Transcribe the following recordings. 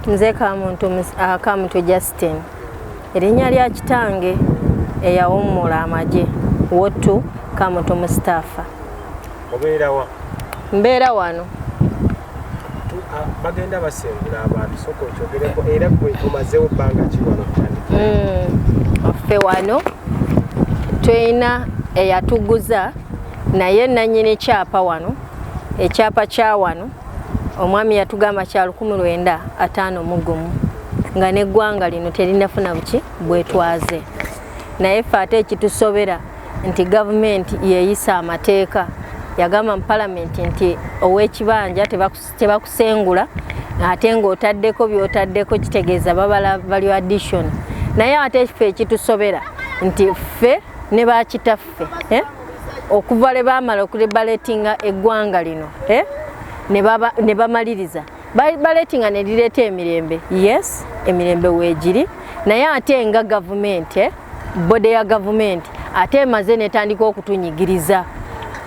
Nze Kamuntu Justin, erinnya lya kitange eyawummula amagye, Wottu Kamuntu Mustafa. Obeerawa? Mbeera wano. Bagenda basengula abantu, soka okyogereko, era gwe omazeewo bbanga ki wano okutandikira? Ffe wano tulina eyatuguza, naye nannyini kyapa wano, ekyapa kya wano omwami yatugamba kya 1951, nga n'eggwanga lino terinafuna buki bwetwaze. Naye ffe ate ekitusobera nti gavumenti yeeyisa amateeka, yagamba mu palamenti nti ow'ekibanja tebakusengula ate ng'otaddeko by'otaddeko, kitegeeza babala value addition. Naye ate ffe ekitusobera nti ffe ne bakitaffe, okuva lwe baamala okuliberatinga eggwanga lino, ne bamaliriza baletinga ne lireeta emirembe. Yes, emirembe weegiri, naye ate nga gavumenti, body ya gavumenti ate emaze netandika okutunyigiriza.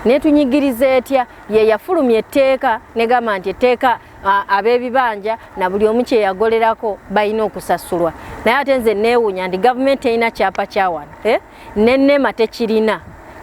Netunyigiriza etya? Ye yafulumya etteeka negamba nti etteeka ab'ebibanja na buli omu kyeyagolerako balina okusasulwa. Naye ate nze neewuunya nti gavumenti erina kyapa kya wano, eh? Nenema tekirina,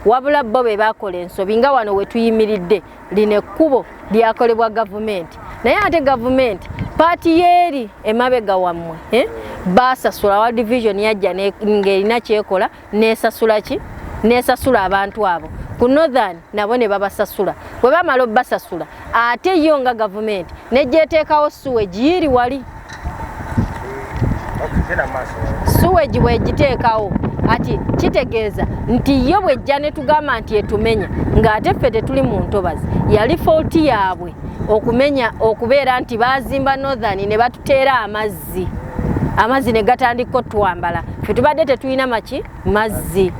wabula bo be bakola ensobi. Nga wano we tuyimiridde, lino ekkubo lyakolebwa gavumenti, naye ate gavumenti part yeeri emabega wammwe, eh? Basasula wa division yajja ng'erina kyekola, nesasula ki, nesasula abantu abo ku Northern, nabo ne babasasula. Bwe bamala obbasasula, ate yo nga gavumenti negyeteekawo sewage yiri wali. Genda maaso. Sewage bwegiteekawo, ati kitegeeza nti yo bwejja ne tugamba nti etumenya, ng'ate ffe tetuli mu ntobazi. Yali fault yaabwe okumenya, okubeera nti bazimba Northern ne batuteera amazzi, amazzi ne gatandika otwambala. Ffe tubadde tetulina maki mazzi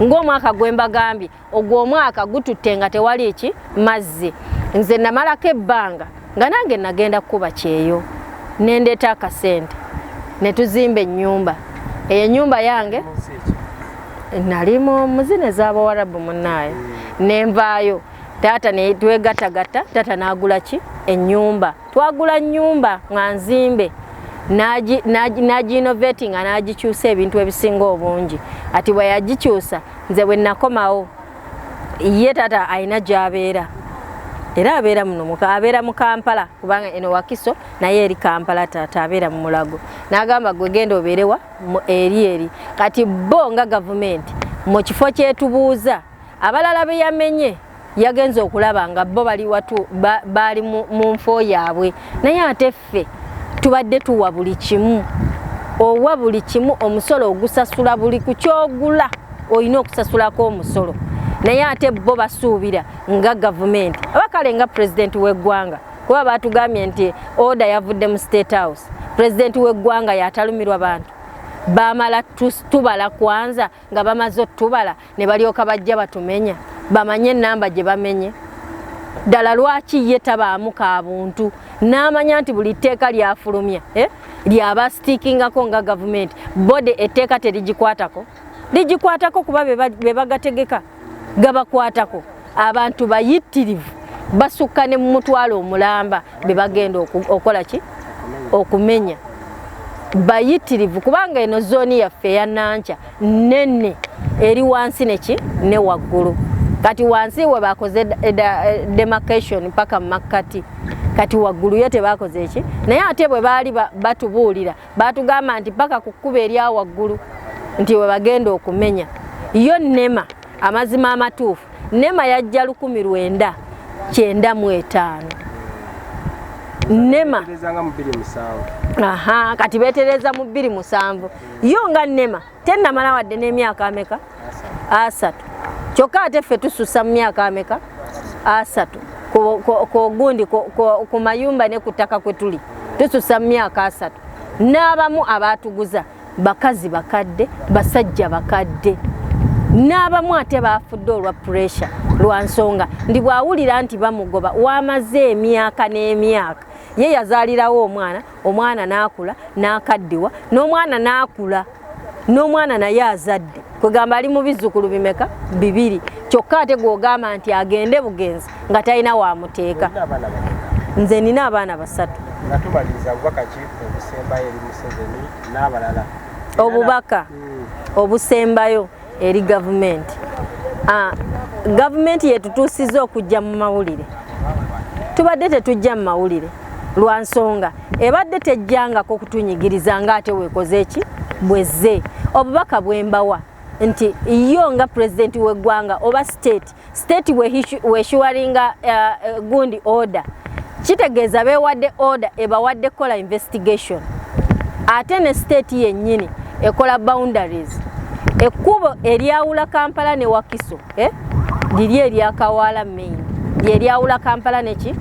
ng'omwaka gwe mbagambye, ogwo omwaka gututte nga tewali ki mazzi. Nze namalako ebbanga nga nange nagenda kukuba kyeyo, nendeeta akasente ne tuzimba ennyumba. Eyo ennyumba yange nali mu muzina ez'Abawarabu munnaayo, nenvaayo taata ne twegattagatta, taata n'agula ki ennyumba. Twagula nnyumba nga nzimbe, n'agiinnovating nga n'agikyusa ebintu ebisinga obungi. Ati bwe yagikyusa, nze bwe nakomawo, ye taata alina gy'abeera, era abeera muno, abeera mu Kampala, kubanga eno Wakiso naye eri Kampala. Taata abeera mu Mulago, n'agamba, "Gwe genda obeerewa eri eri." Kati bo nga gavumenti mu kifo kyetubuuza abalala be yamenye, yagenze okulaba nga bo bali watu baali mu nfo yaabwe, naye ate ffe tubadde tuwa buli kimu, owa buli kimu omusolo, ogusasula buli ku kyogula olina okusasulako omusolo. Naye ate bo basuubira nga gavumenti oba kale nga pulezidenti w'eggwanga, kuba batugambye nti order yavudde mu State House, pulezidenti w'eggwanga yatalumirwa bantu bamala tubala kwanza, nga bamaze otubala ne balyoka bajja batumenya, bamanye enamba gye bamenye ddala. Lwaki ye tabaamu ka buntu n'amanya nti buli tteeka lyafulumya, eh? Lyaba sitiikingako nga gavumenti body, etteeka terigikwatako? Ligikwatako, kuba be bagategeka, gabakwatako. Abantu bayitirivu basukka ne mu mutwalo omulamba be bagenda okukola ki, okumenya, bayitirivu, kubanga eno zooni yaffe eya Nankya nene, eri wansi neki ne waggulu. Kati wansi we bakoze demarcation paka makkati, kati waggulu yo tebakoze eki. Naye ate bwe baali batubuulira, batugamba nti paka ku kkuba erya waggulu nti we bagenda okumenya. Yo NEMA, amazima amatuufu, NEMA yajja 1995, NEMA. Aha, kati betereza mu 2007. Yo nga NEMA tennamala wadde n'emyaka ameka? 30. Kyokka ate ffe tususa mu myaka ameka? 30. Kogundi ku mayumba ne ku ttaka kwe tuli tususa mu myaka 30. N'abamu abaatuguza bakazi bakadde, basajja bakadde, n'abamu ate bafudde olwa pressure, lwa nsonga ndi bw'awulira nti bamugoba wamaze emyaka n'emyaka. Ye yazaalirawo omwana, omwana n'akula n'akaddiwa, n'omwana n'akula, n'omwana naye azadde, kwegamba ali mu bizzukulu bimeka? Bibiri. Kyokka ate gw'ogamba nti agende bugenzi nga talina wamuteeka. Nze nina abaana basatu. Nga tumaliriza, bubaka ki obusembayo eri Museveni n'abalala? Obubaka obusembayo eri gavumenti, gavumenti yetutuusiza okujja mu mawulire. Tubadde tetujja mu mawulire lwa nsonga ebadde tejjangako kutunyigiriza, nga ate weekoze eki bwezze. Obubaka bwembawa nti yo nga pulezidenti w'eggwanga oba state weissuinga gundi order, kitegeeza beewadde order ebawadde kola investigation. Ate ne state yennyini ekola boundaries, ekkubo eryawula Kampala ne Wakiso, eh? Liri erya Kawaala main lyeryawula Kampala neki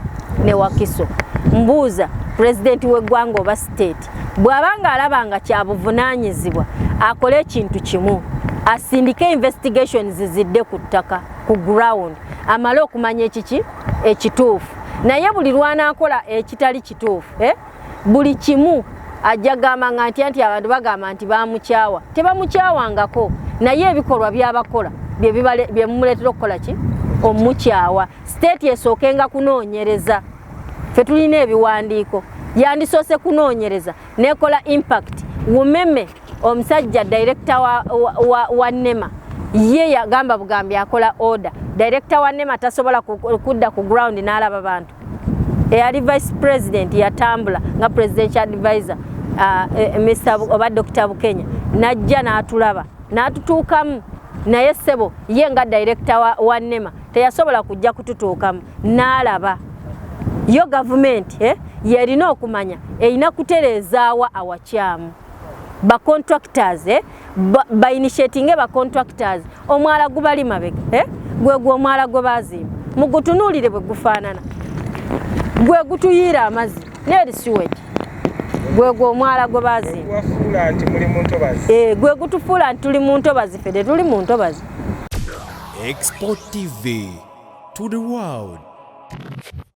ne Wakiso. Mbuuza pulezidenti w'eggwanga oba state, bw'aba nga alaba nga kyabuvunaanyizibwa, akole ekintu kimu, asindike investigations zidde ku ttaka, ku ground, amale okumanya ekiki ekituufu. Naye buli lwanaakola ekitali kituufu, eh? Buli kimu ajja gamba nga nti abantu bagamba nti bamukyawa. Tebamukyawangako, naye ebikolwa byabakola byemumuleetera okukola ki omukyawa. State esookenga kunoonyereza. Ffe tulina ebiwandiiko. Yandisoose kunoonyereza nekola impact. Wumeme omusajja director wa NEMA ye yagamba bugambi akola order. Director wa NEMA tasobola kudda ku ground n'alaba bantu. Eyali vice president yatambula nga presidential advisor, Mr. oba Dr. Bukenya, najja n'atulaba n'atutuukamu. Naye ssebo, ye nga director wa NEMA teyasobola kujja kututuukamu n'alaba. Yo gavumenti, eh, yerina okumanya erina kutereezaawa awakyamu. Bacontractors, eh, bainitiatinge bacontractors. Omwala gubali mabega, eh? Gwe gwe omwala gwe bazimba, mugutunuulire bwe gufaanana, gwe gutuyiira amazzi n'eri sewage. Gwe gwe omwala gwe bazimba. Wafuula nti muli mu ntobazi. Eh, gwe gutufuula nti tuli mu ntobazi. Ffe tetuli mu ntobazi. Export TV to the world.